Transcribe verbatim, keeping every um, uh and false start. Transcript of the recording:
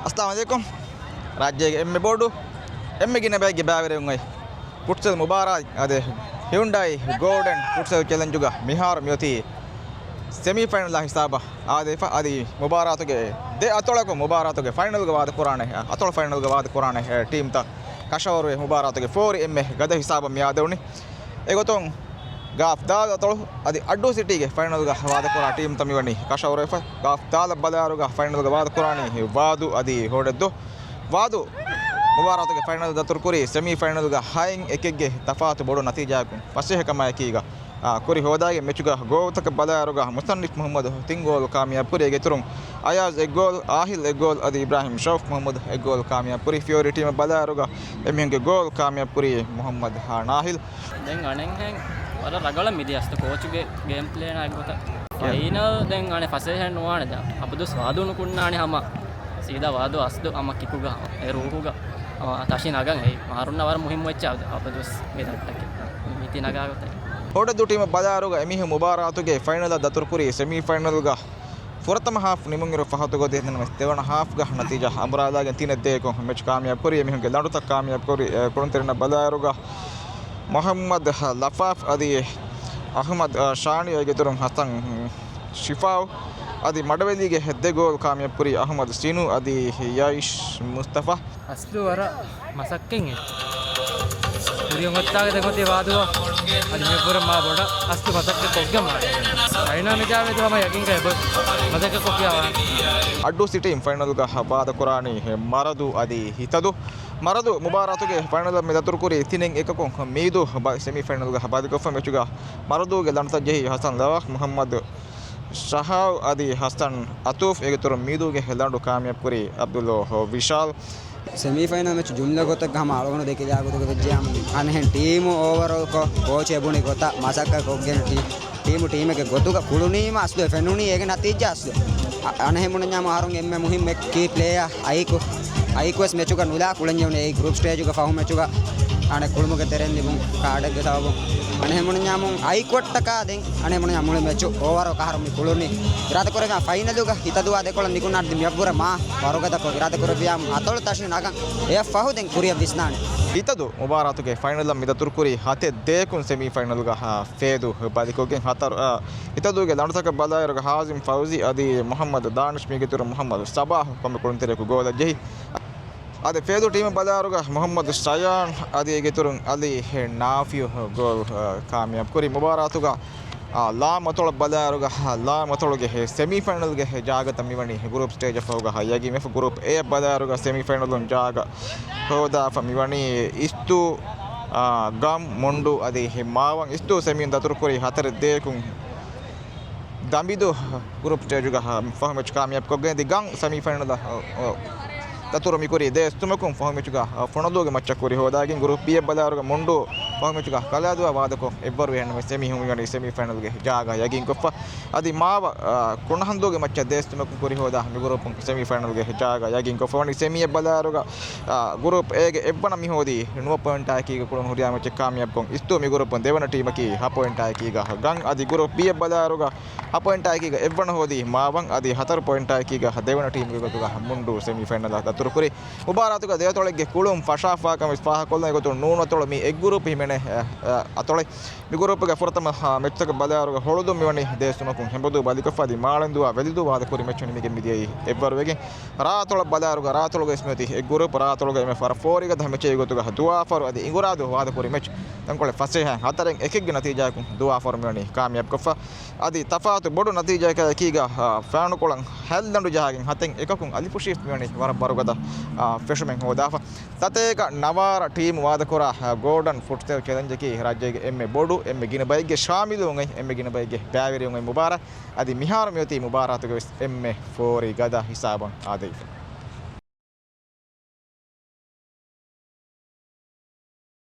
އައްސަލާމު ޢަލައިކުމް. ރާއްޖޭގެ އެންމެ ބޮޑު، އެންމެ ގިނަ ބައެއްގެ ބައިވެރިވުން އޮތް ފުޓްސަލް މުބާރާތް އަދި ހިއުންޑައި ގޯލްޑަން ފުޓްސަލް ޗެލެންޖުގަ މިހާރު މިއޮތީ ސެމީ ފައިނަލާ ހިސާބަށް އާދެފަ. އަދި މުބާރާތުގެ ދެ އަތޮޅަކު މުބާރާތުގެ ފައިނަލްގަ ވާދަކުރާނެ، އަތޮޅު ފައިނަލްގަ ވާދަކުރާނެ ޓީމްތައް ކަށަވަރުވެ މުބާރާތުގެ ފޯރި އެންމެ ގަދަ ހިސާބަށް މިއާދެވުނީ. އެގޮތުން ގާފް ދާލު އަތޮޅު އަދި އައްޑޫ ސިޓީގެ ފައިނަލްގަ ވާދަކުރާ ޓީމްތައް މިވަނީ ކަށަވަރުވެފަ. ގާފް ދާލަށް ބަލާއިރުގަ ފައިނަލްގަ ވާދަކުރާނީ ވާދު އަދި ހޯޑެއްދޫ. ވާދު މުބާރާތުގެ ފައިނަލް ދަތުރުކުރީ ސެމީ ފައިނަލްގަ ހައެއް އެކެއްގެ ތަފާތު ބޮޑު ނަތީޖާއަކުން ފަސޭހަކަމާއެކީގަ، އާ، ކުރި ހޯދާގެ މެޗުގަ ގޯލްތަކަށް ބަލާއިރުގަ މުޞައްނިފް މުޙައްމަދު ތިން ގޯލް ކާމިޔާބު ކުރި. އޭގެ އިތުރުން އަޔާޒް އެއް ގޯލް، އާހިލް އެއް ގޯލް އަދި އިބްރާހިމް ޝައުފް މުޙައްމަދު އެއް ގޯލް ކާމިޔާބު ކުރި. ފިއުރީ ޓީމަށް ބަލާއިރުގަ އެމީހުންގެ ގޯލް ކާމިޔާބު ކުރީ މުޙައްމަދު ނާހިލް. ދެން އަނެއްހެން ވަރަށް ރަނގަޅަށް މިދިޔަ އަސްތު ކޯޗުގެ ގޭމް ޕްލޭނާ އެއްގޮތަށް. އެ. ފައިނަލް ދެން އަނެއް ފަސޭހައެއް ނުވާނެ. ދެން އަބަދުސް ވާދު ނުކުންނާނެ ހަމަ ސީދާ ވާދު އަސްލު ހަމަ ކިކުގަ ހަމަ އެ ރޫހުގަ ހަމަ ތަށި ނަގަން. އެއީ މަހަރުންނަށް ވަރަށް މުހިއްމު އެއްޗެއް އަބަދުސް މި ދައްޓަކީ މިތި ނަގާގޮތަށް. ހޯޑެއްދޫ ޓީމަށް ބަލާއިރުގަ އެމީހުން މުބާރާތުގެ ފައިނަލަށް ދަތުރުކުރީ ސެމީ ފައިނަލްގަ ފުރަތަމަ ހާފް ނިމުންއިރު ފަހަތުގަ ދެން ނަމަވެސް ދެވަނަ ހާފްގަ ނަތީޖާ އަނބުރާލާގެން ތިނެއް ދޭކުން މެޗް ކާމިޔާބު ކުރި. އެމީހުންގެ ލަނޑުތައް ކާމިޔާބު ކުރި، އެ، ކުޅުންތެރިންނަށް ބަލާއިރުގަ މުޙައްމަދު ލަފާފް އަދި އަޙްމަދު ޝާނި އޭގެ އިތުރުން ހަސަން ޝިފާއު އަދި މަޑުވެލީގެ ދެ ގޯލް ކާމިޔާބު ކުރީ އަޙްމަދު ސިނު އަދި ޔައިޝް މުސްތަފާ. އަސްލު ވަރަށް މަސައްކަތް އެއް. ކުރިއަށް އޮތްތާގެ ދެގޮތި ވާދުވާ އަދި މިއަށްވުރެ މާ ބޮޑަށް އަސްލު މަސައްކަތް ކޮށްގެން ވާނެ. ފައިނަލް މިދާވޭތޯ ހަމަ ޔަގީންކަން އެބަ މަސައްކަތް ކޮށްފިޔާ ވާނެ. އައްޑޫ ސިޓީން ފައިނަލްގަ ވާދަކުރާނީ މަރަދޫ އަދި ހިތަދޫ. މަރަދޫ މުބާރާތުގެ ފައިނަލަށް މި ދަތުރުކުރީ ތިނެއް އެކަކުން. މީދޫ ބަ-، ސެމީ ފައިނަލްގަ ބަދިކޮށްފަ މެޗުގަ މަރަދޫގެ ލަނޑުތައް ޖެހީ ހަސަން ލަވާ، މުޙައްމަދު ޝަހާވް އަދި ހަސަން އަތޫފް. އޭގެ އިތުރުން މީދޫގެ ލަނޑު ކާމިޔާބު ކުރީ އަބްދުﷲ ވިޝާލް. ސެމީފައިނަލް މެޗު ޖުމްލަ ގޮތެއްގަ ހަމަ އަޅުގަނޑު ދެކިލާ ގޮތުގަ ވެއްޖެއްޔާމު، އަނެއްހެން ޓީމު އޯވަރޯލްކޮށް ކޯޗެއް ބުނި ގޮތަށް މަސައްކަތް ކޮށްގެން ޓީ-، ޓީމު ޓީމެއްގެ ގޮތުގަ ކުޅުނީމަ އަސްލު އެ ފެނުނީ އޭގެ ނަތީޖާ އަސްލު. އަ-، އަނެއްހެން ބުނަންޏާމު އަހަރުން އެންމެ މުހިއްމު ކީ ޕްލޭޔާ އައިކު، އައިކުވެސް މެޗުގަ ނުލާ ކުޅެންޖެހުނީ އެއީ ގްރޫޕް ސްޓޭޖުގަ ފަހު މެޗުގަ އަނެއް ކުޅުމުގެ ތެރެއިން ލިބުނު ކާޑެއްގެ ސަބަބުން. އަނެއްހެން ބުނަންޏާމު އައިކުއަށްޓަކާ ދެން އަނެއްހެން ބުނަންޏާ މުޅި މެޗު އޯވަރޯ ކަހަރު މި ކުޅުނީ. އިރާދަކުރެއްވިޔާ ފައިނަލުގަ ހިތަދޫއާ ދެކޮޅަށް ނިކުންނާނެ މިއަށްވުރެ މާ ވަރުގަދަކޮށް އިރާދަކުރެއްވިޔާ އަތޮޅު ތަށި ނަގަން. އެއަށް ފަހު ދެން ކުރިއަށް ވިސްނާނެ. ހިތަދޫ މުބާރާތުގެ ފައިނަލަށް މި ދަތުރުކުރީ ހަތެއް ދޭކުން ސެމީ ފައިނަލްގަ ހަ-، ފޭދޫ ބަލިކޮށްގެން ހަތަރު، އަ، ހިތަދޫގެ ލަނޑުތަކަށް ބަލާއިރުގަ ހާޒިމް ފައުޒީ އަދި މުޙައްމަދު ދާނިޝް މީގެ އިތުރުން މުޙައްމަދު ސަބާހް ކޮންމެ ކުޅުންތެރިޔަކު ގޯލަށް ޖެހި. އަދި ފޭދޫ ޓީމަށް ބަލާއިރުގަ މުޙައްމަދު ޝަޔާން އަދި އޭގެ އިތުރުން އަލީ ނާފިއު ގޯލް، އަ، ކާމިޔާބު ކުރި. މުބާރާތުގަ، އާ، ލާމަތޮޅަށް ބަލާއިރުގަ، އާ، ލާމަތޮޅުގެ ސެމީފައިނަލްގެ ޖާގަތައް މިވަނީ ގްރޫޕް ސްޓޭޖަށް ފަހުގަ ޔަގީންވެފަ. ގްރޫޕް އޭއަށް ބަލާއިރުގަ ސެމީފައިނަލުން ޖާގަ ހޯދާފަ މިވަނީ އިސްތޫ، އާ، ގަމް، މުންޑޫ އަދި މާވަން. އިސްތޫ ސެމީން ދަތުރުކުރީ ހަތަރެއް ދޭކުން ދަނބިދޫ ގްރޫޕް ސްޓޭޖުގަ ފަހު މެޗް ކާމިޔާބު ކޮށްގެން ދި ގަން ސެމީފައިނަލަށް ދަތުރު މިކުރީ ދޭއް އެއް ސަތުމަކުން ފަހު މެޗުގަ ފޮނަދޫގެ މައްޗަށް ކުރި ހޯދާގެން. ގްރޫޕް ބީއަށް ބަލާއިރުގަ މުންޑޫ ފަހު މެޗުގަ ކަލާދޫއާ ވާދަކޮށް އެއްވަރު އެހެންނަމަވެސް އެމީހުން މިވަނީ ސެމީފައިނަލްގެ ޖާގަ ޔަގީންކޮށްފަ. އަދި މާވަ، އާ، ކުނަހަންދޫގެ މައްޗަށް ދޭއް ސަތުމަކުން ކުރި ހޯދާ މި ގްރޫޕުން ސެމީފައިނަލްގެ ޖާގަ ޔަގީންކޮށްފަ ވަނީ. ސެމީއަށް ބަލާއިރުގަ، އާ، ގްރޫޕް އޭގެ އެއްވަނަ މި ހޯދީ ނުވަ ޕޮއިންޓާއެކީގަ ކުޅުން ހުރިހާ މެޗެއް ކާމިޔާބުކޮށް އިސްތޫ މި ގްރޫޕުން ދެވަނަ ޓީމަކީ ހަ ޕޮއިންޓާއެކީގަ ގަން. އަދި ގްރޫޕް ބީއަށް ބަލާއިރުގަ ހަ ޕޮއިންޓާއެކީގަ އެއްވަނަ ހޯދީ މާވަން އަދި ހަތަރު ޕޮއިންޓާއެކީގަ ދެވަނަ ޓީމުގެ ގޮތުގަ މުންޑޫ ސެމީފައިނަލަށް ދަތުރުކުރި. މުބާރާތުގަ ދެއަތޮޅެއްގެ ކުޅުން ފަށާފާކަން ވެސް ފާހަގަކޮށްލަން. އެގޮތުން ނޫނަތޮޅު މި އެއް ގްރޫޕް ހިމެނޭ، އެ، އެ، އަތޮޅެއް. މި ގްރޫޕުގެ ފުރަތަމަ، އާ، މެޗްތަކަށް ބަލާއިރުގަ ހޮޅުދޫ މިވަނީ ދޭއް ސަތުމަކުން ހެނބަދޫ ބަލިކޮށްފަ އަދި މާޅެންދޫއާ ވެލިދޫ ވާދަކުރި މެޗު ނިމިގެން މިދިޔައީ އެއްވަރުވެގެން. ރާއަތޮޅަށް ބަލާއިރުގަ ރާއަތޮޅުގަ ވެސް މިއޮތީ އެއް ގްރޫޕް. ރާއަތޮޅުގަ އެންމެ ފަރަށް ފޯރިގަދަ މެޗެއް ގޮތުގަ ދުވާފަރު އަދި އިނގުރާދޫ ވާދަކުރި މެޗް ތަންކޮޅެއް ފަސޭހައިން ހަތަރެއް އެކެއްގެ ނަތީޖާއަކުން ދުވާފަރު މިވަނީ ކާމިޔާބުކޮށްފަ. އަދި ތަފާތު ބޮޑު ނަތީޖާއަކާ އެކީގަ، އާ، ފާނުކޮޅަށް ހަތްލަނޑު ޖަހާގެން ހަތެއް އެކަކުން އަލިފުށީފް މިވަނީ ވަރަށް ވަރުގަދަ، އާ، ފެށުމެއް ހޯދާފަ. ސަތޭކަ ނަވާރަ ޓީމު ވާދަކުރާ، އާ، ގޯލްޑަން ފުޓްސަލް ޗެލެންޖަކީ ރާއްޖޭގެ އެންމެ ބޮޑު، އެންމެ ގިނަ ބައެއްގެ ޝާމިލުވުން އޮތް، އެންމެ ގިނަ ބައެއްގެ ބައިވެރިވުން އޮތް މުބާރާތް. އަދި މިހާރު މިއޮތީ މުބާރާތުގަ ވެސް އެންމެ ފޯރި ގަދަ ހިސާބަށް އާދެވިފަ.